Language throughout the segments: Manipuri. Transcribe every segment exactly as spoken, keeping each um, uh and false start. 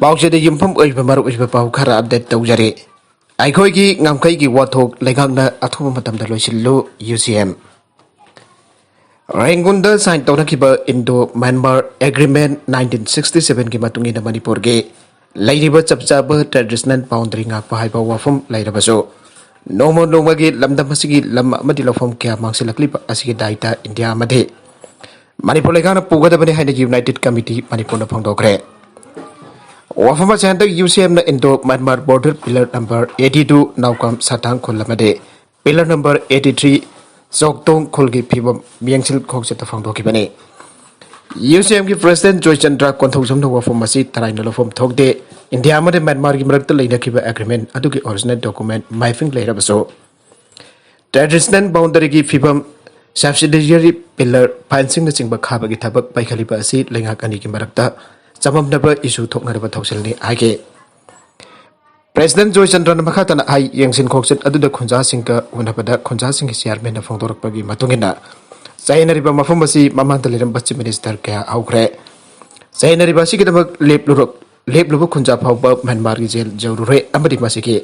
ꯄꯥꯎꯆꯦꯗ ꯌꯨꯝꯐꯝ ꯑꯣꯏꯕ ꯃꯔꯨꯑꯣꯏꯕ ꯄꯥꯎ ꯈꯔ ꯑꯞꯗꯦꯠ ꯇꯧꯖꯔꯤ꯫ ꯑꯩꯈꯣꯏꯒꯤ ꯉꯝꯈꯩꯒꯤ ꯋꯥꯊꯣꯛ ꯂꯩꯉꯥꯛꯅ ꯑꯊꯨꯕ ꯃꯇꯝꯗ ꯂꯣꯏꯁꯤꯜꯂꯨ, ꯌꯨ ꯁꯤ ꯑꯦꯝ꯫ ꯔꯦꯡꯒꯨꯟꯗ ꯁꯥꯏꯟ ꯇꯧꯅꯈꯤꯕ Indo Myanmar agreement nineteen sixty ꯁꯚꯦꯟꯒꯤ ꯃꯇꯨꯡ ꯏꯟꯅ ꯃꯅꯤꯄꯨꯔꯒꯤ ꯂꯩꯔꯤꯕ ꯆꯞ ꯆꯥꯕ ꯇ꯭ꯔꯦꯗꯤꯁꯅꯦꯜ ꯕꯥꯎꯟꯗꯔꯤ ꯉꯥꯛꯄ ꯍꯥꯏꯕ ꯋꯥꯐꯝ ꯂꯩꯔꯕꯁꯨ, ꯅꯣꯡꯃ ꯅꯣꯡꯃꯒꯤ ꯂꯝꯗꯝ ꯑꯁꯤꯒꯤ ꯂꯝ ꯑꯃꯗꯤ ꯂꯧꯐꯝ ꯀꯌꯥ ꯃꯥꯡꯁꯤꯜꯂꯛꯂꯤꯕ ꯑꯁꯤꯒꯤ ꯗꯥꯏꯇ ꯏꯟꯗꯤꯌꯥ ꯑꯃꯗꯤ ꯃꯅꯤꯄꯨꯔ ꯂꯩꯉꯥꯛꯅ ꯄꯨꯒꯗꯕꯅꯤ ꯍꯥꯏꯅ ꯌꯨꯅꯥꯏꯇꯦꯗ ꯀꯃꯤꯇꯤ ꯃꯅꯤꯄꯨꯔꯅ ꯐꯣꯡꯗꯣꯛꯈ꯭ꯔꯦ꯫ ꯋꯥꯐꯝ ꯑꯁꯤ ꯍꯟꯗꯛ ꯌꯨ ꯁꯤ ꯑꯦꯝꯅ Indo Myanmar border pillar number eighty two ꯅꯥꯎꯀꯥꯝ ꯁꯥꯊꯥꯡ ꯈꯨꯜ ꯑꯃꯗꯤ ꯄꯤꯂꯔ ꯅꯝꯕꯔ ꯑꯦꯇꯤ ꯊ꯭ꯔꯤ ꯆꯣꯛꯇꯣꯡ ꯈꯨꯜꯒꯤ ꯐꯤꯕꯝ ꯌꯦꯡꯁꯤꯟ ꯈꯣꯡꯆꯠꯇ ꯐꯣꯡꯗꯣꯛꯈꯤꯕꯅꯤ꯫ ꯌꯨ ꯁꯤ ꯑꯦꯝꯒꯤ ꯄ꯭ꯔꯦꯁꯤꯗꯦꯟ ꯖꯣꯏꯆꯟꯗ꯭ꯔ ꯀꯣꯟꯊꯧꯖꯝꯅ ꯋꯥꯐꯝ ꯑꯁꯤ ꯇꯔꯥꯏꯅ ꯂꯧꯐꯝ ꯊꯣꯛꯇꯦ꯫ ꯏꯟꯗꯤꯌꯥ ꯑꯃꯗꯤ ꯃ꯭ꯌꯥꯟꯃꯥꯔꯒꯤ ꯃꯔꯛꯇ ꯂꯩꯅꯈꯤꯕ ꯑꯦꯒ꯭ꯔꯤꯃꯦꯟ ꯑꯗꯨꯒꯤ ꯑꯣꯔꯤꯖꯤꯅꯦꯜ ꯗꯣꯀꯨꯃꯦꯟ ꯃꯥꯏꯐꯤꯡ ꯂꯩꯔꯕꯁꯨ, ꯇ꯭ꯔꯦꯗꯤꯁꯅꯦꯜ ꯕꯥꯎꯟꯗꯔꯤꯒꯤ ꯐꯤꯕꯝ, ꯁꯕꯁꯤꯗꯤꯌꯔꯤ ꯄꯤꯂꯔ, ꯐꯦꯟꯁꯤꯡꯅꯆꯤꯡꯕ ꯈꯥꯕꯒꯤ ꯊꯕꯛ ꯄꯥꯏꯈꯠꯂꯤꯕ ꯑꯁꯤ ꯂꯩꯉꯥꯛ ꯑꯅꯤꯒꯤ ꯃꯔꯛꯇ ꯆꯃꯝꯅꯕ ꯏꯁꯨ ꯊꯣꯛꯅꯔꯕ ꯊꯧꯁꯤꯜꯅꯤ ꯍꯥꯏꯈꯤ꯫ ꯄ꯭ꯔꯦꯁꯤꯗꯦꯟ ꯖꯣꯏꯆꯟꯗ꯭ꯔꯅ ꯃꯈꯥ ꯇꯥꯅ ꯍꯥꯏ, ꯌꯦꯡꯁꯤꯟ ꯈꯣꯡꯆꯠ ꯑꯗꯨꯗ ꯈꯨꯟꯖꯥꯁꯤꯡꯒ ꯎꯅꯕꯗ ꯈꯨꯟꯖꯥꯁꯤꯡꯒꯤ ꯆꯤꯌꯥꯔꯃꯦꯟꯅ ꯐꯣꯡꯗꯣꯔꯛꯄꯒꯤ ꯃꯇꯨꯡ ꯏꯟꯅ ꯆꯌꯦꯠꯅꯔꯤꯕ ꯃꯐꯝ ꯑꯁꯤ ꯃꯃꯥꯡꯗ ꯂꯩꯔꯝꯕ ꯆꯤꯐ ꯃꯤꯅꯤꯁꯇꯔ ꯀꯌꯥ ꯍꯧꯈ꯭ꯔꯦ꯫ ꯆꯌꯦꯠꯅꯔꯤꯕ ꯑꯁꯤꯒꯤꯗꯃꯛ ꯂꯦꯞꯂꯨꯔ-, ꯂꯦꯞꯂꯨꯕ ꯈꯨꯟꯖꯥ ꯐꯥꯎꯕ ꯃ꯭ꯌꯥꯟꯃꯥꯔꯒꯤ ꯖꯦꯜ ꯌꯧꯔꯨꯔꯦ ꯑꯃꯗꯤ ꯃꯁꯤꯒꯤ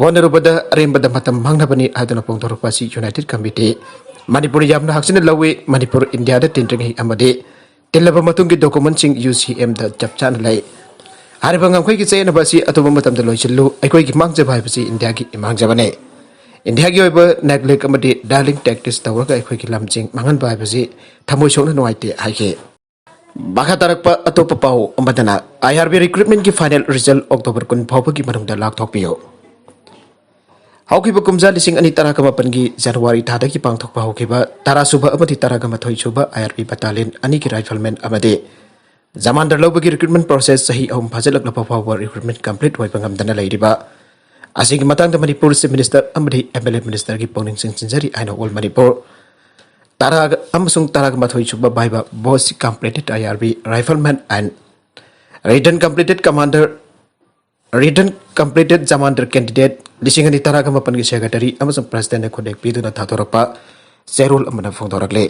ꯍꯣꯠꯅꯔꯨꯕꯗ ꯑꯔꯦꯝꯕꯗ ꯃꯇꯝ ꯃꯥꯡꯅꯕꯅꯤ ꯍꯥꯏꯗꯨꯅ ꯐꯣꯡꯗꯣꯔꯛꯄ ꯑꯁꯤ ꯌꯨꯅꯥꯏꯇꯦꯗ ꯀꯃꯤꯇꯤ ꯃꯅꯤꯄꯨꯔ ꯌꯥꯝꯅ ꯍꯛꯆꯤꯟꯅ ꯂꯧꯏ꯫ ꯃꯅꯤꯄꯨꯔ ꯏꯟꯗꯤꯌꯥꯗ ꯇꯤꯟꯗ꯭ꯔꯤꯉꯩ ꯑꯃꯗꯤ ꯇꯤꯜꯂꯕ ꯃꯇꯨꯡꯒꯤ ꯗꯣꯀꯨꯃꯦꯟꯁꯤꯡ ꯌꯨ ꯁꯤ ꯑꯦꯝꯗ ꯆꯞ ꯆꯥꯅ ꯂꯩ꯫ ꯍꯥꯏꯔꯤꯕ ꯉꯝꯈꯩꯒꯤ ꯆꯌꯦꯠꯅꯕ ꯑꯁꯤ ꯑꯊꯨꯕ ꯃꯇꯝꯗ ꯂꯣꯏꯁꯤꯜꯂꯨ꯫ ꯑꯩꯈꯣꯏꯒꯤ ꯃꯥꯡꯖꯕ ꯍꯥꯏꯕꯁꯤ ꯏꯟꯗꯤꯌꯥꯒꯤ ꯏꯃꯥꯡꯖꯕꯅꯤ꯫ ꯏꯟꯗꯤꯌꯥꯒꯤ ꯑꯣꯏꯕ ꯅꯦꯒ꯭ꯂꯦꯛ ꯑꯃꯗꯤ ꯗꯥꯔꯂꯤꯡ ꯇꯦꯛꯇꯤꯛꯁ ꯇꯧꯔꯒ ꯑꯩꯈꯣꯏꯒꯤ ꯂꯝꯁꯤꯡ ꯃꯥꯡꯍꯟꯕ ꯍꯥꯏꯕꯁꯤ ꯊꯃꯣꯏ ꯁꯣꯛꯅ ꯅꯨꯡꯉꯥꯏꯇꯦ ꯍꯥꯏꯈꯤ꯫ ꯃꯈꯥ ꯇꯥꯔꯛꯄ ꯑꯇꯣꯞꯄ ꯄꯥꯎ ꯑꯃꯗꯅ, ꯑꯥꯏ ꯑꯥꯔ ꯕꯤ ꯔꯤꯀ꯭ꯔꯨꯠꯃꯦꯟꯒꯤ ꯐꯥꯏꯅꯦꯜ ꯔꯤꯖꯜ ꯑꯣꯛꯇꯣꯕꯔ ꯀꯨꯟ ꯐꯥꯎꯕꯒꯤ ꯃꯅꯨꯡꯗ ꯂꯥꯎꯊꯣꯛꯄꯤꯌꯨ꯫ ꯍꯧꯈꯤꯕ ꯀꯨꯝꯖꯥ ꯂꯤꯁꯤꯡ ꯑꯅꯤ ꯇꯔꯥꯒ ꯃꯥꯄꯟꯒꯤ ꯖꯅꯋꯥꯔꯤ ꯊꯥꯗꯒꯤ ꯄꯥꯡꯊꯣꯛꯄ ꯍꯧꯈꯤꯕ ꯇꯔꯥꯁꯨꯕ ꯑꯃꯗꯤ ꯇꯔꯥꯒ ꯃꯥꯊꯣꯏ ꯁꯨꯕ ꯑꯥꯏ ꯑꯥꯔ ꯕꯤ ꯕꯠꯇꯥꯂꯤꯌꯟ ꯑꯅꯤꯒꯤ ꯔꯥꯏꯐꯜꯃꯦꯟ ꯑꯃꯗꯤ ꯖꯃꯥꯟꯗꯔ ꯂꯧꯕꯒꯤ ꯔꯤꯀ꯭ꯔꯨꯠꯃꯦꯟ ꯄ꯭ꯔꯣꯁꯦꯁ ꯆꯍꯤ ꯑꯍꯨꯝ ꯐꯥꯖꯤꯜꯂꯛꯂꯕ ꯐꯥꯎꯕ ꯔꯤꯀ꯭ꯔꯨꯠꯃꯦꯟ ꯀꯝꯄ꯭ꯂꯤꯠ ꯑꯣꯏꯕ ꯉꯝꯗꯅ ꯂꯩꯔꯤꯕ ꯑꯁꯤꯒꯤ ꯃꯇꯥꯡꯗ ꯃꯅꯤꯄꯨꯔ ꯆꯤꯐ ꯃꯤꯅꯤꯁꯇꯔ ꯑꯃꯗꯤ ꯑꯦꯝ ꯑꯦꯜ ꯑꯦ ꯃꯤꯅꯤꯁꯇꯔꯒꯤ ꯄꯨꯛꯅꯤꯡ ꯆꯤꯡꯁꯤꯟꯖꯔꯤ ꯍꯥꯏꯅ ꯑꯣꯜ ꯃꯅꯤꯄꯨꯔ ꯇꯔꯥ ꯑꯃꯁꯨꯡ ꯇꯔꯥꯒ ꯃꯥꯊꯣꯏ ꯁꯨꯕ ꯚꯥꯏꯕꯥ ꯕꯣꯁ complete I R B riflemen and written complete commander written complete jamadar candidate ꯂꯤꯁꯤꯡ ꯑꯅꯤ ꯇꯔꯥꯒ ꯃꯥꯄꯟꯒꯤ ꯁꯦꯀ꯭ꯔꯦꯇꯔꯤ ꯑꯃꯁꯨꯡ ꯄ꯭ꯔꯦꯁꯤꯗꯦꯟꯠꯅ ꯈꯨꯠꯌꯦꯛ ꯄꯤꯗꯨꯅ ꯊꯥꯗꯣꯔꯛꯄ ꯆꯦꯔꯣꯜ ꯑꯃꯅ ꯐꯣꯡꯗꯣꯔꯛꯂꯤ꯫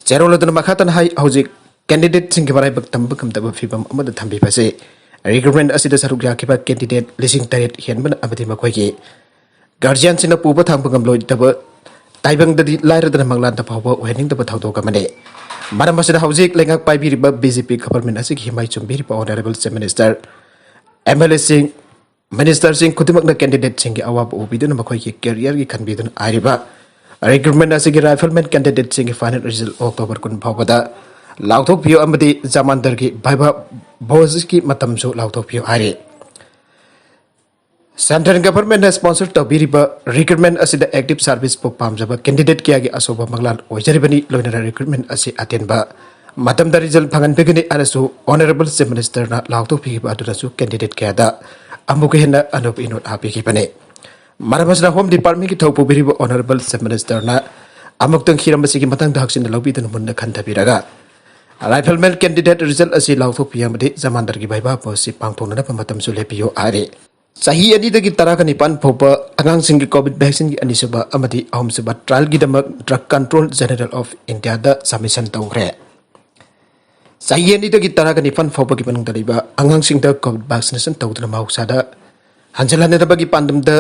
ꯆꯦꯔꯣꯜ ꯑꯗꯨꯅ ꯃꯈꯥ ꯇꯥꯅ ꯍꯥꯏ, ꯍꯧꯖꯤꯛ ꯀꯦꯟꯗꯤꯗꯦꯠꯁꯤꯡꯒꯤ ꯃꯔꯥꯏꯕꯛ ꯇꯝꯕ ꯉꯝꯗꯕ ꯐꯤꯕꯝ ꯑꯃꯗ ꯊꯝꯕꯤꯕ ꯑꯁꯤ Recruitment ꯑꯁꯤꯗ ꯁꯔꯨꯛ ꯌꯥꯈꯤꯕ candidate ꯂꯤꯁꯤꯡ ꯇꯔꯦꯠ ꯍꯦꯟꯕꯅ ꯑꯃꯗꯤ ꯃꯈꯣꯏꯒꯤ guardianꯁꯤꯡꯅ ꯄꯨꯕ ꯊꯥꯡꯕ ꯉꯝꯂꯣꯏꯗꯕ, ꯇꯥꯏꯕꯪꯗꯗꯤ ꯂꯥꯏꯔꯗꯅ ꯃꯪꯂꯥꯟꯗ ꯐꯥꯎꯕ ꯑꯣꯏꯍꯟꯅꯤꯡꯗꯕ ꯊꯧꯗꯣꯛ ꯑꯃꯅꯤ꯫ ꯃꯔꯝ ꯑꯁꯤꯅ ꯍꯧꯖꯤꯛ ꯂꯩꯉꯥꯛ ꯄꯥꯏꯕꯤꯔꯤꯕ BJP government ꯑꯁꯤꯒꯤ ꯍꯤꯃꯥꯏ ꯆꯨꯝꯕꯤꯔꯤꯕ Honourable Chief Minister, MLAꯁꯤꯡ, ministerꯁꯤꯡ ꯈꯨꯗꯤꯡꯃꯛꯅ candidateꯁꯤꯡꯒꯤ ꯑꯋꯥꯕ ꯎꯕꯤꯗꯨꯅ ꯃꯈꯣꯏꯒꯤ careerꯒꯤ ꯈꯟꯕꯤꯗꯨꯅ ꯍꯥꯏꯔꯤꯕ recruitment ꯑꯁꯤꯒꯤ rifleman candidateꯁꯤꯡꯒꯤ final result October ꯀꯨꯟ ꯐꯥꯎꯕꯗ ꯂꯥꯎꯊꯣꯛꯄꯤꯌꯨ ꯑꯃꯗꯤ ꯖꯃꯥꯟꯗꯔꯒꯤ viva vocesꯀꯤ ꯃꯇꯝꯁꯨ ꯂꯥꯎꯊꯣꯛꯄꯤꯌꯨ ꯍꯥꯏꯔꯤ꯫ Central governmentꯅ sponsor ꯇꯧꯕꯤꯔꯤꯕ recruitment ꯑꯁꯤꯗ active serviceꯄꯨ ꯄꯥꯝꯖꯕ candidate ꯀꯌꯥꯒꯤ ꯑꯆꯧꯕ ꯃꯪꯂꯥꯟ ꯑꯣꯏꯖꯔꯤꯕꯅꯤ꯫ ꯂꯣꯏꯅꯅ recruitment ꯑꯁꯤ ꯑꯇꯦꯟꯕ ꯃꯇꯝꯗ result ꯐꯪꯍꯟꯕꯤꯒꯅꯤ ꯍꯥꯏꯅꯁꯨ Honourable Chief Ministerꯅ ꯂꯥꯎꯊꯣꯛꯄꯤꯈꯤꯕ ꯑꯗꯨꯗꯁꯨ candidate ꯀꯌꯥꯗ ꯑꯃꯨꯛꯀ ꯍꯦꯟꯅ ꯑꯅꯧꯕ ꯏꯅꯣꯠ ꯍꯥꯞꯄꯤꯈꯤꯕꯅꯤ꯫ ꯃꯔꯝ ꯑꯁꯤꯅ Home Departmentꯀꯤ ꯊꯧ ꯄꯨꯕꯤꯔꯤꯕ Honourable Chief Ministerꯅ ꯑꯃꯨꯛꯇꯪ ꯍꯤꯔꯝ ꯑꯁꯤꯒꯤ ꯃꯇꯥꯡꯗ ꯍꯛꯆꯤꯟꯅ ꯂꯧꯕꯤꯗꯨꯅ ꯃꯨꯟꯅ ꯈꯟꯊꯕꯤꯔꯒ rifleman candidate result ꯑꯁꯤ ꯂꯥꯎꯊꯣꯛꯄꯤꯌꯨ ꯑꯃꯗꯤ ꯖꯃꯥꯟꯗꯔꯒꯤ viva vocesꯁꯤ ꯄꯥꯡꯊꯣꯛꯅꯅꯕ ꯃꯇꯝꯁꯨ ꯂꯦꯞꯄꯤꯌꯨ ꯍꯥꯏꯔꯤ꯫ ꯆꯍꯤ ꯑꯅꯤꯗꯒꯤ ꯇꯔꯥꯒ ꯅꯤꯄꯥꯟ ꯐꯥꯎꯕ ꯑꯉꯥꯡꯁꯤꯡꯒꯤ COVID vaccineꯒꯤ ꯑꯅꯤꯁꯨꯕ ꯑꯃꯗꯤ ꯑꯍꯨꯝꯁꯨꯕ trialꯒꯤꯗꯃꯛ Drug Control General of Indiaꯗ submission ꯇꯧꯈ꯭ꯔꯦ꯫ ꯆꯍꯤ ꯑꯅꯤꯗꯒꯤ ꯇꯔꯥꯒ ꯅꯤꯄꯥꯟ ꯐꯥꯎꯕꯒꯤ ꯃꯅꯨꯡꯗ ꯂꯩꯕ ꯑꯉꯥꯡꯁꯤꯡꯗ COVID vaccination ꯇꯧꯗꯨꯅ ꯃꯍꯧꯁꯥꯗ ꯍꯟꯖꯤꯜꯍꯟꯅꯗꯕꯒꯤ ꯄꯥꯟꯗꯝꯗ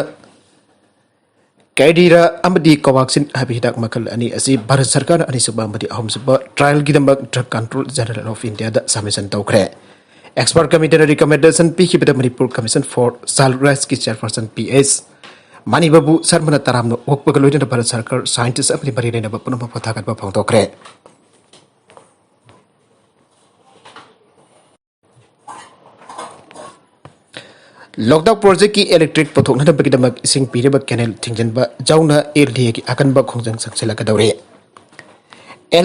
Cadera ꯑꯃꯗꯤ Covaxin ꯍꯥꯏꯕ ꯍꯤꯗꯥꯛ ꯃꯈꯜ ꯑꯅꯤ ꯑꯁꯤ ꯚꯥꯔꯠ ꯁꯔꯀꯥꯔꯅ ꯑꯅꯤꯁꯨꯕ ꯑꯃꯗꯤ ꯑꯍꯨꯝꯁꯨꯕ trialꯒꯤꯗꯃꯛ Drug Control General of Indiaꯗ submission ꯇꯧꯈ꯭ꯔꯦ꯫ Expert committeeꯅ recommendation ꯄꯤꯈꯤꯕꯗ Manipur Commission for Child Rightsꯀꯤ chairperson P H ꯃꯅꯤꯕꯥꯕꯨ ꯁꯔꯃꯅ ꯇꯔꯥꯝꯅ ꯑꯣꯛꯄꯒ ꯂꯣꯏꯅꯅ ꯚꯥꯔꯠ ꯁꯔꯀꯥꯔ, scientist ꯑꯃꯗꯤ ꯃꯔꯤ ꯂꯩꯅꯕ ꯄꯨꯝꯅꯃꯛꯄꯨ ꯊꯥꯒꯠꯄ ꯐꯣꯡꯗꯣꯛꯈ꯭ꯔꯦ꯫ ꯂꯣꯛꯇꯥꯛ projectꯀꯤ electric ꯄꯨꯊꯣꯛꯅꯅꯕꯒꯤꯗꯃꯛ ꯏꯁꯤꯡ ꯄꯤꯔꯤꯕ canal ꯊꯤꯡꯖꯤꯟꯕ ꯌꯥꯎꯅ LDAꯒꯤ ꯑꯀꯟꯕ ꯈꯣꯡꯖꯪ ꯆꯪꯁꯤꯜꯂꯛꯀꯗꯧꯔꯤ꯫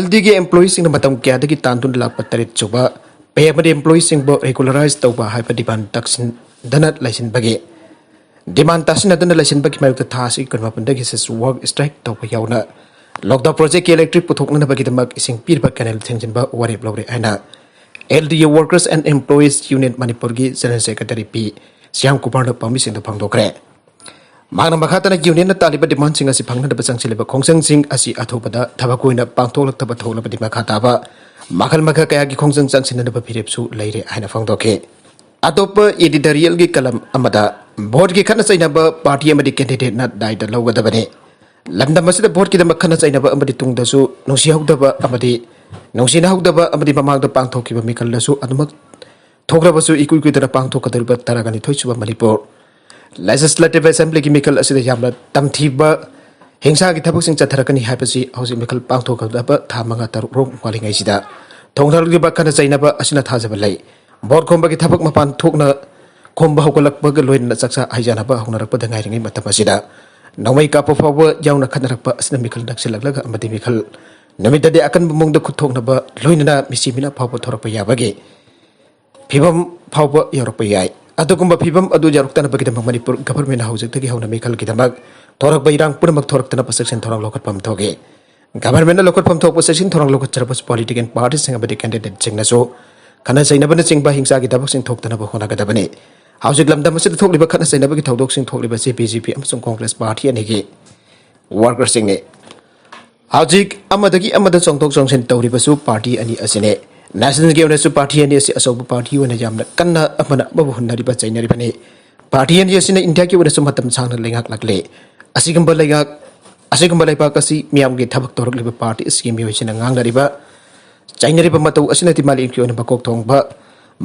LDAꯒꯤ employeeꯁꯤꯡꯅ ꯃꯇꯝ ꯀꯌꯥꯗꯒꯤ ꯇꯥꯟꯗꯨꯅ ꯂꯥꯛꯄ ꯇꯔꯦꯠ ꯁꯨꯕ pay ꯑꯃꯗꯤ employeeꯁꯤꯡꯕꯨ regularize ꯇꯧꯕ ꯍꯥꯏꯕ demand ꯇꯛꯁꯤꯟꯗꯅ ꯂꯩꯁꯤꯟꯕꯒꯤ demand ꯇꯥꯁꯤꯟꯅꯗꯨꯅ ꯂꯩꯁꯤꯟꯕꯒꯤ ꯃꯥꯌꯣꯛꯇ ꯊꯥ ꯑꯁꯤꯒꯤ ꯀꯨꯟꯃꯥꯄꯟꯗꯒꯤ ꯁꯤꯁꯨ work strike ꯇꯧꯕ ꯌꯥꯎꯅ ꯂꯣꯛꯇꯥꯛ projectꯀꯤ electric ꯄꯨꯊꯣꯛꯅꯅꯕꯒꯤꯗꯃꯛ ꯏꯁꯤꯡ ꯄꯤꯔꯤꯕ canal ꯊꯤꯡꯖꯤꯟꯕ ꯋꯥꯔꯦꯞ ꯂꯧꯔꯦ ꯍꯥꯏꯅ LDA Workers and Employees Union ꯃꯅꯤꯄꯨꯔꯒꯤ General Secretary P ꯁ꯭ꯌꯥꯝ ꯀꯨꯃꯥꯔꯅ ꯄꯥꯎꯃꯤꯁꯤꯡꯗ ꯐꯣꯡꯗꯣꯛꯈ꯭ꯔꯦ꯫ ꯃꯍꯥꯛꯅ ꯃꯈꯥ ꯇꯥꯅ unionꯅ ꯇꯥꯜꯂꯤꯕ demandꯁꯤꯡ ꯑꯁꯤ ꯐꯪꯅꯅꯕ ꯆꯪꯁꯤꯜꯂꯤꯕ ꯈꯣꯡꯖꯪꯁꯤꯡ ꯑꯁꯤ ꯑꯊꯨꯕꯗ ꯊꯕꯛ ꯑꯣꯏꯅ ꯄꯥꯡꯊꯣꯛꯂꯛꯇꯕ ꯊꯣꯛꯂꯕꯗꯤ ꯃꯈꯥ ꯇꯥꯕ ꯃꯈꯜ ꯃꯈꯥ ꯀꯌꯥꯒꯤ ꯈꯣꯡꯖꯪ ꯆꯪꯁꯤꯟꯅꯅꯕ ꯐꯤꯔꯦꯞꯁꯨ ꯂꯩꯔꯦ ꯍꯥꯏꯅ ꯐꯣꯡꯗꯣꯛꯈꯤ꯫ ꯑꯇꯣꯞꯄ editorialꯒꯤ column ꯑꯃꯗ ꯚꯣꯠꯀꯤ ꯈꯠꯅ ꯆꯩꯅꯕ party ꯑꯃꯗꯤ candidateꯅ ꯗꯥꯏꯇ ꯂꯧꯒꯗꯕꯅꯤ꯫ ꯂꯝꯗꯝ ꯑꯁꯤꯗ ꯚꯣꯠꯀꯤꯗꯃꯛ ꯈꯠꯅ ꯆꯩꯅꯕ ꯑꯃꯗꯤ ꯇꯨꯡꯗꯁꯨ ꯅꯨꯡꯁꯤꯍꯧꯗꯕ ꯑꯃꯗꯤ ꯅꯨꯡꯁꯤꯅꯍꯧꯗꯕ ꯑꯃꯗꯤ ꯃꯃꯥꯡꯗ ꯄꯥꯡꯊꯣꯛꯈꯤꯕ ꯃꯤꯈꯜꯗꯁꯨ ꯑꯗꯨꯃꯛ ꯊꯣꯛꯂꯕꯁꯨ ꯏꯀꯨꯏ ꯀꯨꯏꯗꯅ ꯄꯥꯡꯊꯣꯛꯀꯗꯧꯔꯤꯕ ꯇꯔꯥꯒ ꯅꯤꯊꯣꯏ ꯁꯨꯕ ꯃꯅꯤꯄꯨꯔ Legislative Assemblyꯒꯤ ꯃꯤꯈꯜ ꯑꯁꯤꯗ ꯌꯥꯝꯅ ꯇꯝꯊꯤꯕ ꯍꯤꯡꯁꯥꯒꯤ ꯊꯕꯛꯁꯤꯡ ꯆꯠꯊꯔꯛꯀꯅꯤ ꯍꯥꯏꯕꯁꯤ ꯍꯧꯖꯤꯛ ꯃꯤꯈꯜ ꯄꯥꯡꯊꯣꯛꯀꯗꯕ ꯊꯥ ꯃꯉꯥ ꯇꯔꯨꯛ ꯔꯣꯝ ꯋꯥꯠꯂꯤꯉꯩꯁꯤꯗ ꯊꯣꯡ ꯊꯥꯛꯂꯤꯕ ꯈꯠꯅ ꯆꯩꯅꯕ ꯑꯁꯤꯅ ꯊꯥꯖꯕ ꯂꯩ꯫ ꯚꯣꯠ ꯈꯣꯝꯕꯒꯤ ꯊꯕꯛ ꯃꯄꯥꯟ ꯊꯣꯛꯅ ꯈꯣꯝꯕ ꯍꯧꯒꯠꯂꯛꯄꯒ ꯂꯣꯏꯅꯅ ꯆꯥꯛꯆꯥ ꯍꯩꯖꯥꯅꯕ ꯍꯧꯅꯔꯛꯄꯗ ꯉꯥꯏꯔꯤꯉꯩ ꯃꯇꯝ ꯑꯁꯤꯗ ꯅꯣꯡꯃꯩ ꯀꯥꯞꯄ ꯐꯥꯎꯕ ꯌꯥꯎꯅ ꯈꯠꯅꯔꯛꯄ ꯑꯁꯤꯅ ꯃꯤꯈꯜ ꯅꯛꯁꯤꯜꯂꯛꯂꯒ ꯑꯃꯗꯤ ꯃꯤꯈꯜ ꯅꯨꯃꯤꯠꯇꯗꯤ ꯑꯀꯟꯕ ꯃꯑꯣꯡꯗ ꯈꯨꯠ ꯊꯣꯛꯅꯕ ꯂꯣꯏꯅꯅ ꯃꯤꯁꯤ ꯃꯤꯅ ꯐꯥꯎꯕ ꯊꯣꯔꯛꯄ ꯌꯥꯕꯒꯤ ꯐꯤꯕꯝ ꯐꯥꯎꯕ ꯌꯧꯔꯛꯄ ꯌꯥꯏ꯫ ꯑꯗꯨꯒꯨꯝꯕ ꯐꯤꯕꯝ ꯑꯗꯨ ꯌꯧꯔꯛꯇꯅꯕꯒꯤꯗꯃꯛ ꯃꯅꯤꯄꯨꯔ governmentꯅ ꯍꯧꯖꯤꯛꯇꯒꯤ ꯍꯧꯅ ꯃꯤꯈꯜꯒꯤꯗꯃꯛ ꯊꯣꯔꯛꯄ ꯏꯔꯥꯡ ꯄꯨꯝꯅꯃꯛ ꯊꯣꯔꯛꯇꯅꯕ ꯆꯦꯛꯁꯤꯟ ꯊꯧꯔꯥꯡ ꯂꯧꯈꯠꯐꯝ ꯊꯣꯛꯏ꯫ Governmentꯅ ꯂꯧꯈꯠꯐꯝ ꯊꯣꯛꯄ ꯆꯦꯛꯁꯤꯟ ꯊꯧꯔꯥꯡ ꯂꯧꯈꯠꯆꯔꯕꯁꯨ political partyꯁꯤꯡ ꯑꯃꯗꯤ candidateꯁꯤꯡꯅꯁꯨ ꯈꯠꯅ ꯆꯩꯅꯕꯅꯆꯤꯡꯕ ꯍꯤꯡꯁꯥꯒꯤ ꯊꯕꯛꯁꯤꯡ ꯊꯣꯛꯇꯅꯕ ꯍꯣꯠꯅꯒꯗꯕꯅꯤ꯫ ꯍꯧꯖꯤꯛ ꯂꯝꯗꯝ ꯑꯁꯤꯗ ꯊꯣꯛꯂꯤꯕ ꯈꯠꯅ ꯆꯩꯅꯕꯒꯤ ꯊꯧꯗꯣꯛꯁꯤꯡ ꯊꯣꯛꯂꯤꯕꯁꯤ BJP ꯑꯃꯁꯨꯡ Congress party ꯑꯅꯤꯒꯤ workerꯁꯤꯡꯅꯤ꯫ ꯍꯧꯖꯤꯛ ꯑꯃꯗꯒꯤ ꯑꯃꯗ ꯆꯣꯡꯊꯣꯛ ꯆꯣꯡꯁꯤꯟ ꯇꯧꯔꯤꯕꯁꯨ party ꯑꯅꯤ ꯑꯁꯤꯅꯤ꯫ Nationalꯒꯤ ꯑꯣꯏꯅꯁꯨ party ꯑꯅꯤ ꯑꯁꯤ ꯑꯆꯧꯕ party ꯑꯣꯏꯅ ꯌꯥꯝꯅ ꯀꯟꯅ ꯑꯃꯅ ꯑꯃꯕꯨ ꯍꯨꯟꯅꯔꯤꯕ, ꯆꯩꯅꯔꯤꯕꯅꯤ꯫ Party ꯑꯅꯤ ꯑꯁꯤꯅ Indiaꯒꯤ ꯑꯣꯏꯅꯁꯨ ꯃꯇꯝ ꯁꯥꯡꯅ ꯂꯩꯉꯥꯛꯂꯛꯂꯤ꯫ ꯑꯁꯤꯒꯨꯝꯕ ꯂꯩꯉꯥꯛ, ꯑꯁꯤꯒꯨꯝꯕ ꯂꯩꯕꯥꯛ ꯑꯁꯤ ꯃꯤꯌꯥꯝꯒꯤ ꯊꯕꯛ ꯇꯧꯔꯛꯂꯤꯕ party ꯑꯁꯤꯒꯤ ꯃꯤꯑꯣꯏꯁꯤꯡꯅ ꯉꯥꯡꯅꯔꯤꯕ, ꯆꯩꯅꯔꯤꯕ ꯃꯇꯧ ꯑꯁꯤꯅꯗꯤ ꯃꯥꯂꯦꯝꯒꯤ ꯑꯣꯏꯅ ꯃꯀꯣꯛ ꯊꯣꯡꯕ,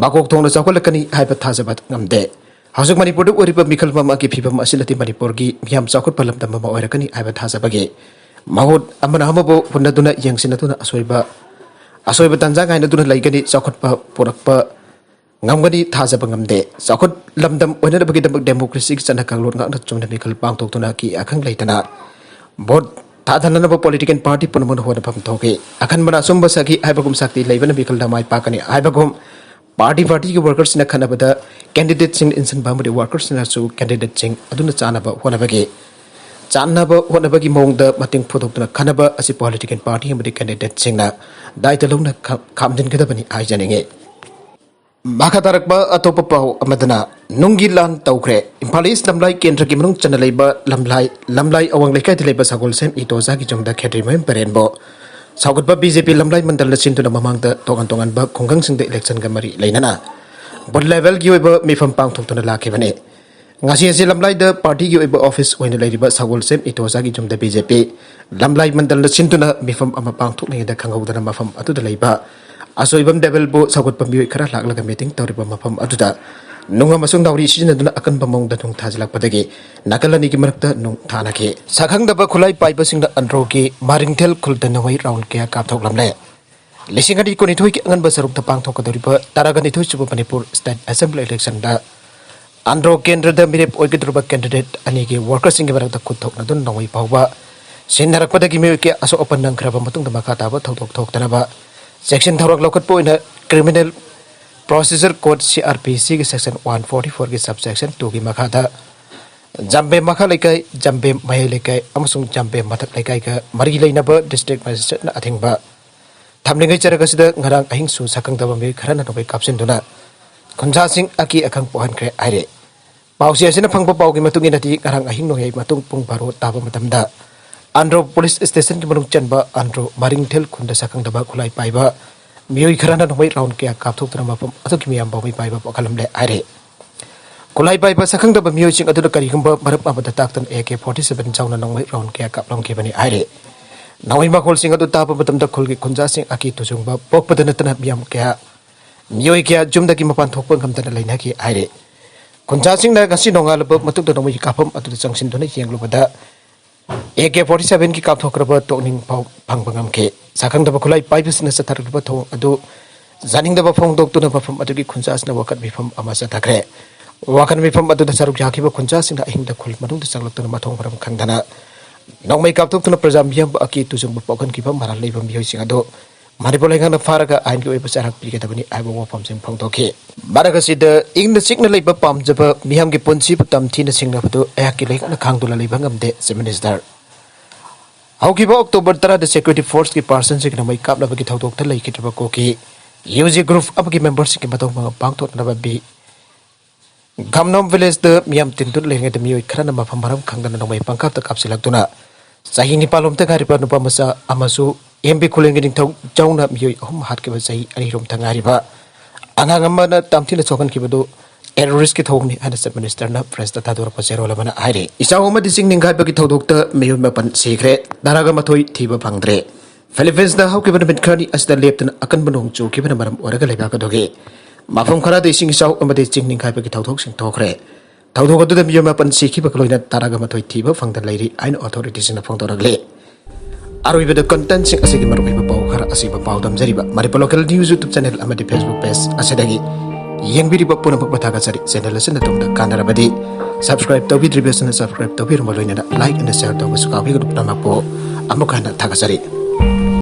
ꯃꯀꯣꯛ ꯊꯣꯡꯅ ꯆꯥꯎꯈꯠꯂꯛꯀꯅꯤ ꯍꯥꯏꯕ ꯊꯥꯖꯕ ꯉꯝꯗꯦ꯫ ꯍꯧꯖꯤꯛ ꯃꯅꯤꯄꯨꯔꯗ ꯑꯣꯏꯔꯤꯕ ꯃꯤꯈꯜ ꯃꯃꯥꯒꯤ ꯐꯤꯕꯝ ꯑꯁꯤꯅꯗꯤ ꯃꯅꯤꯄꯨꯔꯒꯤ ꯃꯤꯌꯥꯝ ꯆꯥꯎꯈꯠꯄ ꯂꯝꯗꯝ ꯑꯃ ꯑꯣꯏꯔꯛꯀꯅꯤ ꯍꯥꯏꯕ ꯊꯥꯖꯕꯒꯤ ꯃꯍꯨꯠ ꯑꯃꯅ ꯑꯃꯕꯨ ꯍꯨꯟꯅꯗꯨꯅ ꯌꯦꯡꯁꯤꯟꯅꯗꯨꯅ ꯑꯁꯣꯏꯕ, ꯑꯁꯣꯏꯕ ꯇꯥꯟꯖꯥ ꯉꯥꯏꯅꯗꯨꯅ ꯂꯩꯒꯅꯤ꯫ ꯆꯥꯎꯈꯠꯄ ꯄꯨꯔꯛꯄ ꯉꯝꯒꯅꯤ ꯊꯥꯖꯕ ꯉꯝꯗꯦ꯫ ꯆꯥꯎꯈꯠ ꯂꯝꯗꯝ ꯑꯣꯏꯅꯅꯕꯒꯤꯗꯃꯛ democracyꯒꯤ ꯆꯠꯅ ꯀꯥꯡꯂꯣꯟ ꯉꯥꯛꯅ ꯆꯨꯝꯅ ꯃꯤꯈꯜ ꯄꯥꯡꯊꯣꯛꯇꯨꯅ ꯑꯀꯤ ꯑꯈꯪ ꯂꯩꯇꯅ ꯚꯣꯠ ꯊꯥꯗꯅꯅꯕ political party ꯄꯨꯝꯅꯃꯛꯅ ꯍꯣꯠꯅꯐꯝ ꯊꯣꯛꯏ꯫ ꯑꯈꯟꯕꯅ ꯑꯆꯨꯝꯕ ꯁꯥꯈꯤ ꯍꯥꯏꯕꯒꯨꯝ ꯁꯛꯇꯤ ꯂꯩꯕꯅ ꯃꯤꯈꯜꯗ ꯃꯥꯏ ꯄꯥꯛꯀꯅꯤ ꯍꯥꯏꯕꯒꯨꯝ party partyꯒꯤ workersꯁꯤꯡꯅ ꯈꯟꯅꯕꯗ candidateꯁꯤꯡꯅ ꯏꯟꯁꯤꯟꯕ ꯑꯃꯗꯤ workersꯁꯤꯡꯅꯁꯨ candidateꯁꯤꯡ ꯑꯗꯨꯅ ꯆꯥꯅꯕ ꯍꯣꯠꯅꯕꯒꯤ, ꯆꯥꯅꯕ ꯍꯣꯠꯅꯕꯒꯤ ꯃꯑꯣꯡꯗ ꯃꯇꯦꯡ ꯐꯣꯡꯗꯣꯛꯇꯨꯅ ꯈꯟꯅꯕ ꯑꯁꯤ political party ꯑꯃꯗꯤ candidateꯁꯤꯡꯅ ꯗꯥꯏꯇ ꯂꯧꯅ ꯈꯥ-, ꯈꯥꯝꯖꯤꯟꯒꯗꯕꯅꯤ ꯍꯥꯏꯖꯅꯤꯡꯏ꯫ ꯃꯈꯥ ꯇꯥꯔꯛꯄ ꯑꯇꯣꯞꯄ ꯄꯥꯎ ꯑꯃꯗꯅ, ꯅꯨꯡꯒꯤ ꯂꯥꯟ ꯇꯧꯈ꯭ꯔꯦ꯫ ꯏꯝꯐꯥꯜ ꯏꯁ ꯂꯝꯂꯥꯏ ꯀꯦꯟꯗ꯭ꯔꯒꯤ ꯃꯅꯨꯡ ꯆꯟꯅ ꯂꯩꯕ ꯂꯝꯂꯥꯏ, ꯂꯝꯂꯥꯏ ꯑꯋꯥꯡ ꯂꯩꯀꯥꯏꯗ ꯂꯩꯕ ꯁꯒꯣꯜꯁꯦꯝ ꯏꯇꯣꯖꯥꯒꯤ ꯌꯨꯝꯗ ꯈꯦꯇ꯭ꯔꯤꯃꯌꯨꯝ ꯄꯔꯦꯟꯕꯨ ꯁꯧꯒꯠꯄ BJP ꯂꯝꯂꯥꯏ ꯃꯟꯗꯜꯅ ꯁꯤꯟꯗꯨꯅ ꯃꯃꯥꯡꯗ ꯇꯣꯉꯥꯟ ꯇꯣꯉꯥꯟꯕ ꯈꯨꯡꯒꯪꯁꯤꯡꯗ electionꯒ ꯃꯔꯤ ꯂꯩꯅꯅ ꯕꯨꯊ ꯂꯦꯚꯦꯜꯒꯤ ꯑꯣꯏꯕ ꯃꯤꯐꯝ ꯄꯥꯡꯊꯣꯛꯇꯨꯅ ꯂꯥꯛꯈꯤꯕꯅꯤ꯫ ꯉꯁꯤ ꯑꯁꯤ ꯂꯝꯂꯥꯏꯗ ꯄꯥꯔꯇꯤꯒꯤ ꯑꯣꯏꯕ ꯑꯣꯐꯤꯁ ꯑꯣꯏꯅ ꯂꯩꯔꯤꯕ ꯁꯒꯣꯜꯁꯦꯝ ꯏꯇꯣꯆꯥꯒꯤ ꯌꯨꯝꯗ ꯕꯤ ꯖꯦ ꯄꯤ ꯂꯝꯂꯥꯏ ꯃꯟꯗꯜꯅ ꯁꯤꯟꯗꯨꯅ ꯃꯤꯐꯝ ꯑꯃ ꯄꯥꯡꯊꯣꯛꯂꯤꯉꯩꯗ ꯈꯪꯍꯧꯗꯅ ꯃꯐꯝ ꯑꯗꯨꯗ ꯂꯩꯕ ꯑꯁꯣꯏꯕꯝ ꯗꯦꯕꯦꯜꯕꯨ ꯁꯧꯒꯠꯄ ꯃꯤꯑꯣꯏ ꯈꯔ ꯂꯥꯛꯂꯒ ꯃꯤꯇꯤꯡ ꯇꯧꯔꯤꯕ ꯃꯐꯝ ꯑꯗꯨꯗ ꯅꯨꯡ ꯑꯃꯁꯨꯡ ꯅꯥꯎꯔꯤ ꯁꯤꯖꯤꯟꯅꯗꯨꯅ ꯑꯀꯟꯕ ꯃꯑꯣꯡꯗ ꯅꯨꯡ ꯊꯥꯖꯤꯜꯂꯛꯄꯗꯒꯤ ꯅꯥꯀꯜ ꯑꯅꯤꯒꯤ ꯃꯔꯛꯇ ꯅꯨꯡ ꯊꯥꯅꯈꯤ꯫ ꯁꯛꯈꯪꯗꯕ ꯈꯨꯠꯂꯥꯏ ꯄꯥꯏꯕꯁꯤꯡꯅ ꯑꯟꯗ꯭ꯔꯣꯒꯤ ꯃꯔꯤꯡꯊꯦꯜ ꯈꯨꯜꯗ ꯅꯣꯡꯃꯩ ꯔꯥꯎꯟ ꯀꯌꯥ ꯀꯥꯞꯊꯣꯛꯂꯝꯂꯦ꯫ ꯂꯤꯁꯤꯡ ꯑꯅꯤ ꯀꯨꯟꯅꯤꯊꯣꯏꯒꯤ ꯑꯉꯟꯕ ꯁꯔꯨꯛꯇ ꯄꯥꯡꯊꯣꯛꯀꯗꯧꯔꯤꯕ ꯇꯔꯥꯒ ꯅꯤꯊꯣꯏ ꯁꯨꯕ ꯃꯅꯤꯄꯨꯔ ꯁ꯭ꯇꯦꯠ ꯑꯦꯁꯦꯝꯕ꯭ꯂꯤ ꯏꯂꯦꯛꯁꯟꯗ ꯑꯟꯗ꯭ꯔꯣ ꯀꯦꯟꯗ꯭ꯔꯗ ꯃꯤꯔꯦꯞ ꯑꯣꯏꯒꯗꯧꯔꯤꯕ ꯀꯦꯟꯗꯤꯗꯦꯠ ꯑꯅꯤꯒꯤ ꯋꯥꯔꯀꯔꯁꯤꯡꯒꯤ ꯃꯔꯛꯇ ꯈꯨꯠ ꯊꯣꯛꯅꯗꯨꯅ ꯅꯣꯡꯃꯩ ꯐꯥꯎꯕ ꯁꯤꯟꯅꯔꯛꯄꯗꯒꯤ ꯃꯤꯑꯣꯏ ꯀꯌꯥ ꯑꯁꯣꯛ ꯑꯄꯟ ꯅꯪꯈ꯭ꯔꯕ ꯃꯇꯨꯡꯗ ꯃꯈꯥ ꯇꯥꯕ ꯊꯧꯗꯣꯛ ꯊꯣꯛꯇꯅꯕ ꯆꯦꯛꯁꯤꯟ ꯊꯧꯔꯥꯡ ꯂꯧꯈꯠꯄ ꯑꯣꯏꯅ criminal procedure code C R P ꯁꯤꯒꯤ ꯁꯦꯛꯁꯟ ꯋꯥꯟ ꯐꯣꯔꯇꯤ ꯐꯣꯔꯒꯤ ꯁꯕ ꯁꯦꯛꯁꯟ ꯇꯨꯒꯤ ꯃꯈꯥꯗ ꯖꯥꯝꯕꯦꯝ ꯃꯈꯥ ꯂꯩꯀꯥꯏ, ꯖꯥꯝꯕꯦꯝ ꯃꯌꯥꯏ ꯂꯩꯀꯥꯏ ꯑꯃꯁꯨꯡ ꯖꯥꯝꯕꯦꯝ ꯃꯊꯛ ꯂꯩꯀꯥꯏꯒ ꯃꯔꯤ ꯂꯩꯅꯕ ꯗꯤꯁꯇ꯭ꯔꯤꯛ ꯃꯦꯖꯤꯁꯇ꯭ꯔꯦꯠꯅ ꯑꯊꯤꯡꯕ ꯊꯝꯂꯤꯉꯩ ꯆꯔꯛ ꯑꯁꯤꯗ ꯉꯔꯥꯡ ꯑꯍꯤꯡꯁꯨ ꯁꯛꯈꯪꯗꯕ ꯃꯤꯑꯣꯏ ꯈꯔꯅ ꯅꯣꯡꯃꯩ ꯀꯥꯞꯁꯤꯟꯗꯨꯅ ꯈꯨꯟꯖꯥꯁꯤꯡ ꯑꯀꯤ ꯑꯈꯪ ꯄꯣꯛꯍꯟꯈ꯭ꯔꯦ ꯍꯥꯏꯔꯤ꯫ ꯄꯥꯎꯆꯦ ꯑꯁꯤꯅ ꯐꯪꯕ ꯄꯥꯎꯒꯤ ꯃꯇꯨꯡ ꯏꯟꯅꯗꯤ ꯉꯔꯥꯡ ꯑꯍꯤꯡ ꯅꯣꯡꯌꯥꯏ ꯃꯇꯨꯡ ꯄꯨꯡ ꯕꯥꯔꯣ ꯇꯥꯕ ꯃꯇꯝꯗ ꯑꯟꯗ꯭ꯔꯣ ꯄꯨꯂꯤꯁ ꯁ꯭ꯇꯦꯁꯟꯒꯤ ꯃꯅꯨꯡ ꯆꯟꯕ ꯑꯟꯗ꯭ꯔꯣ ꯃꯔꯤꯡꯊꯦꯜ ꯈꯨꯟꯗ ꯁꯛꯈꯪꯗꯕ ꯈꯨꯠꯂꯥꯏ ꯄꯥꯏꯕ ꯃꯤꯑꯣꯏ ꯈꯔꯅ ꯅꯣꯡꯃꯩ ꯔꯥꯎꯟ ꯀꯌꯥ ꯀꯥꯞꯊꯣꯛꯇꯨꯅ ꯃꯐꯝ ꯑꯗꯨꯒꯤ ꯃꯤꯌꯥꯝꯕꯨ ꯃꯩ ꯄꯥꯏꯕ ꯄꯣꯛꯍꯜꯂꯝꯂꯦ ꯍꯥꯏꯔꯤ꯫ ꯈꯨꯠꯂꯥꯏ ꯄꯥꯏꯕ ꯁꯛꯈꯪꯗꯕ ꯃꯤꯑꯣꯏꯁꯤꯡ ꯑꯗꯨꯅ ꯀꯔꯤꯒꯨꯝꯕ ꯃꯔꯝ ꯑꯃꯗ ꯇꯥꯛꯇꯅ ꯑꯦ ꯀꯦ ꯐꯣꯔꯇꯤ ꯁꯚꯦꯟ ꯌꯥꯎꯅ ꯅꯣꯡꯃꯩ ꯔꯥꯎꯟ ꯀꯌꯥ ꯀꯥꯞꯂꯝꯈꯤꯕꯅꯤ ꯍꯥꯏꯔꯤ꯫ ꯅꯣꯡꯃꯩ ꯃꯈꯣꯜꯁꯤꯡ ꯑꯗꯨ ꯇꯥꯕ ꯃꯇꯝꯗ ꯈꯨꯜꯒꯤ ꯈꯨꯟꯖꯥꯁꯤꯡ ꯑꯀꯤ ꯇꯨꯖꯨꯡꯕ ꯄꯣꯛꯄꯗ ꯅꯠꯇꯅ ꯃꯤꯌꯥꯝ ꯀꯌꯥ, ꯃꯤꯑꯣꯏ ꯀꯌꯥ ꯌꯨꯝꯗꯒꯤ ꯃꯄꯥꯟ ꯊꯣꯛꯄ ꯉꯝꯗꯅ ꯂꯩꯅꯈꯤ ꯍꯥꯏꯔꯤ꯫ ꯈꯨꯟꯖꯥꯁꯤꯡꯅ ꯉꯁꯤ ꯅꯣꯡꯉꯥꯜꯂꯕ ꯃꯇꯨꯡꯗ ꯅꯣꯡꯃꯩꯒꯤ ꯀꯥꯞꯐꯝ ꯑꯗꯨꯗ ꯆꯪꯁꯤꯟꯗꯨꯅ ꯌꯦꯡꯂꯨꯕꯗ ꯑꯦ ꯀꯦ ꯐꯣꯔꯇꯤ ꯁꯚꯦꯟꯒꯤ ꯀꯥꯞꯊꯣꯛꯈ꯭ꯔꯕ ꯇꯣꯛꯅꯤꯡ ꯄꯥꯎ ꯐꯪꯕ ꯉꯝꯈꯤ꯫ ꯁꯛꯈꯪꯗꯕ ꯈꯨꯠꯂꯥꯏ ꯄꯥꯏꯕꯁꯤꯡꯅ ꯆꯠꯊꯔꯛꯂꯤꯕ ꯊꯧꯑꯣꯡ ꯑꯗꯨ ꯌꯥꯅꯤꯡꯗꯕ ꯐꯣꯡꯗꯣꯛꯇꯨꯅ ꯃꯐꯝ ꯑꯗꯨꯒꯤ ꯈꯨꯟꯖꯥꯁꯤꯡꯅ ꯋꯥꯀꯠ ꯃꯤꯐꯝ ꯑꯃ ꯆꯠꯊꯈ꯭ꯔꯦ꯫ ꯋꯥꯀꯠ ꯃꯤꯐꯝ ꯑꯗꯨꯗ ꯁꯔꯨꯛ ꯌꯥꯈꯤꯕ ꯈꯨꯟꯖꯥꯁꯤꯡꯅ ꯑꯍꯤꯡꯗ ꯈꯨꯜ ꯃꯅꯨꯡꯗ ꯆꯪꯂꯛꯇꯨꯅ ꯃꯊꯣꯡ ꯃꯔꯝ ꯈꯪꯗꯅ ꯅꯣꯡꯃꯩ ꯀꯥꯞꯊꯣꯛꯇꯨꯅ ꯄ꯭ꯔꯖꯥ ꯃꯤꯌꯥꯝꯕꯨ ꯑꯀꯤ ꯇꯨꯖꯨꯡꯕ ꯄꯣꯛꯍꯟꯈꯤꯕ ꯃꯔꯥꯜ ꯂꯩꯕ ꯃꯤꯑꯣꯏꯁꯤꯡ ꯑꯗꯨ ꯃꯅꯤꯄꯨꯔ ꯂꯩꯉꯥꯛꯅ ꯐꯥꯔꯒ ꯑꯥꯏꯟꯒꯤ ꯑꯣꯏꯕ ꯆꯩꯔꯥꯛ ꯄꯤꯒꯗꯕꯅꯤ ꯍꯥꯏꯕ ꯋꯥꯐꯝꯁꯤꯡ ꯐꯣꯡꯗꯣꯛꯈꯤ꯫ ꯃꯔꯛ ꯑꯁꯤꯗ ꯏꯪꯅ ꯆꯤꯛꯅ ꯂꯩꯕ ꯄꯥꯝꯖꯕ ꯃꯤꯌꯥꯝꯒꯤ ꯄꯨꯟꯁꯤꯕꯨ ꯇꯝꯊꯤꯅ ꯁꯤꯡꯅꯕꯗꯨ ꯑꯩꯍꯥꯛꯀꯤ ꯂꯩꯉꯥꯛꯅ ꯈꯥꯡꯗꯨꯅ ꯂꯩꯕ ꯉꯝꯗꯦ, Chief Minister꯫ ꯍꯧꯈꯤꯕ ꯑꯣꯛꯇꯣꯕꯔ ꯇꯔꯥꯗ security forceꯀꯤ personꯁꯤꯡꯅ ꯃꯩ ꯀꯥꯞꯅꯕꯒꯤ ꯊꯧꯗꯣꯛꯇ ꯂꯩꯈꯤꯗ꯭ꯔꯕ ꯀꯨꯀꯤ ꯌꯨ ꯖꯤ group ꯑꯃꯒꯤ memberꯁꯤꯡꯒꯤ ꯃꯇꯧ ꯃꯉꯝ ꯄꯥꯡꯊꯣꯛꯅꯅꯕ ꯕꯤ ꯒꯝꯅꯣꯝ villageꯇ ꯃꯤꯌꯥꯝ ꯇꯤꯟꯗꯨꯅ ꯂꯩꯔꯤꯉꯩꯗ ꯃꯤꯑꯣꯏ ꯈꯔꯅ ꯃꯐꯝ ꯃꯔꯝ ꯈꯪꯗꯅ ꯅꯣꯡꯃꯩ ꯄꯪꯀꯥꯞꯇ ꯀꯥꯞꯁꯤꯜꯂꯛꯇꯨꯅ ꯆꯍꯤ ꯅꯤꯄꯥꯟ ꯂꯣꯝꯇ ꯉꯥꯏꯔꯤꯕ ꯅꯨꯄꯥ ꯃꯆꯥ ꯑꯃꯁꯨ ꯑꯦꯝ ꯕꯤ ꯈꯨꯂꯦꯟꯒꯤ ꯅꯤꯡꯊꯧꯖꯥꯎꯅ ꯃꯤꯑꯣꯏ ꯑꯍꯨꯝ ꯍꯥꯠꯈꯤꯕ ꯆꯍꯤ ꯑꯅꯤ ꯔꯣꯝꯇ ꯉꯥꯏꯔꯤꯕ ꯑꯉꯥꯡ ꯑꯃꯅ ꯇꯝꯊꯤꯅ ꯁꯣꯛꯍꯟꯈꯤꯕꯗꯨ terroristꯀꯤ ꯊꯧꯑꯣꯡꯅꯤ ꯍꯥꯏꯅ Chief Ministerꯅ pressꯇ ꯊꯥꯗꯣꯔꯛꯄ ꯆꯦꯔꯣꯜ ꯑꯃꯅ ꯍꯥꯏꯔꯤ꯫ ꯏꯆꯥꯎ ꯑꯃꯗꯤ ꯆꯤꯡ ꯅꯤꯡꯈꯥꯏꯕꯒꯤ ꯊꯧꯗꯣꯛꯇ ꯃꯤꯑꯣꯏ ꯃꯥꯄꯟ ꯁꯤꯈ꯭ꯔꯦ, ꯇꯔꯥꯒ ꯃꯥꯊꯣꯏ ꯊꯤꯕ ꯐꯪꯗ꯭ꯔꯦ꯫ Philippinesꯇ ꯍꯧꯈꯤꯕ ꯅꯨꯃꯤꯠ ꯈꯔꯅꯤ ꯑꯁꯤꯗ ꯂꯦꯞꯇꯅ ꯑꯀꯟꯕ ꯅꯣꯡ ꯆꯨꯈꯤꯕꯅ ꯃꯔꯝ ꯑꯣꯏꯔꯒ ꯂꯩꯕꯥꯛ ꯑꯗꯨꯒꯤ ꯃꯐꯝ ꯈꯔꯗ ꯏꯁꯤꯡ ꯏꯆꯥꯎ ꯑꯃꯗꯤ ꯆꯤꯡ ꯅꯤꯡꯈꯥꯏꯕꯒꯤ ꯊꯧꯗꯣꯛꯁꯤꯡ ꯊꯣꯛꯈ꯭ꯔꯦ꯫ ꯊꯧꯗꯣꯛ ꯑꯗꯨꯗ ꯃꯤꯑꯣꯏ ꯃꯥꯄꯟ ꯁꯤꯈꯤꯕꯒ ꯂꯣꯏꯅꯅ ꯇꯔꯥꯒ ꯃꯥꯊꯣꯏ ꯊꯤꯕ ꯐꯪꯗ ꯂꯩꯔꯤ ꯍꯥꯏꯅ authorityꯁꯤꯡꯅ ꯐꯣꯡꯗꯣꯔꯛꯂꯤ꯫ ꯑꯔꯣꯏꯕꯗ contentꯁꯤꯡ ꯑꯁꯤꯒꯤ ꯃꯔꯨꯑꯣꯏꯕ ꯄꯥꯎ ꯈꯔ ꯑꯁꯤꯕ ꯄꯥꯎ ꯇꯝꯖꯔꯤꯕ Manipur Local News YouTube channel ꯑꯃꯗꯤ Facebook page ꯑꯁꯤꯗꯒꯤ ꯌꯦꯡꯕꯤꯔꯤꯕ ꯄꯨꯝꯅꯃꯛꯄꯨ ꯊꯥꯒꯠꯆꯔꯤ꯫ Channel ꯑꯁꯤꯅ ꯇꯨꯡꯗ ꯀꯥꯟꯅꯔꯕꯗꯤ subscribe ꯇꯧꯕꯤꯗ꯭ꯔꯤꯕꯁꯤꯡꯅ subscribe ꯇꯧꯕꯤꯔꯝꯕ ꯂꯣꯏꯅꯅ like and share ꯇꯧꯕꯁꯨ ꯀꯥꯎꯕꯤꯒꯅꯨ꯫ ꯄꯨꯝꯅꯃꯛꯄꯨ ꯑꯃꯨꯛ ꯍꯟꯅ ꯊꯥꯒꯠꯆꯔꯤ꯫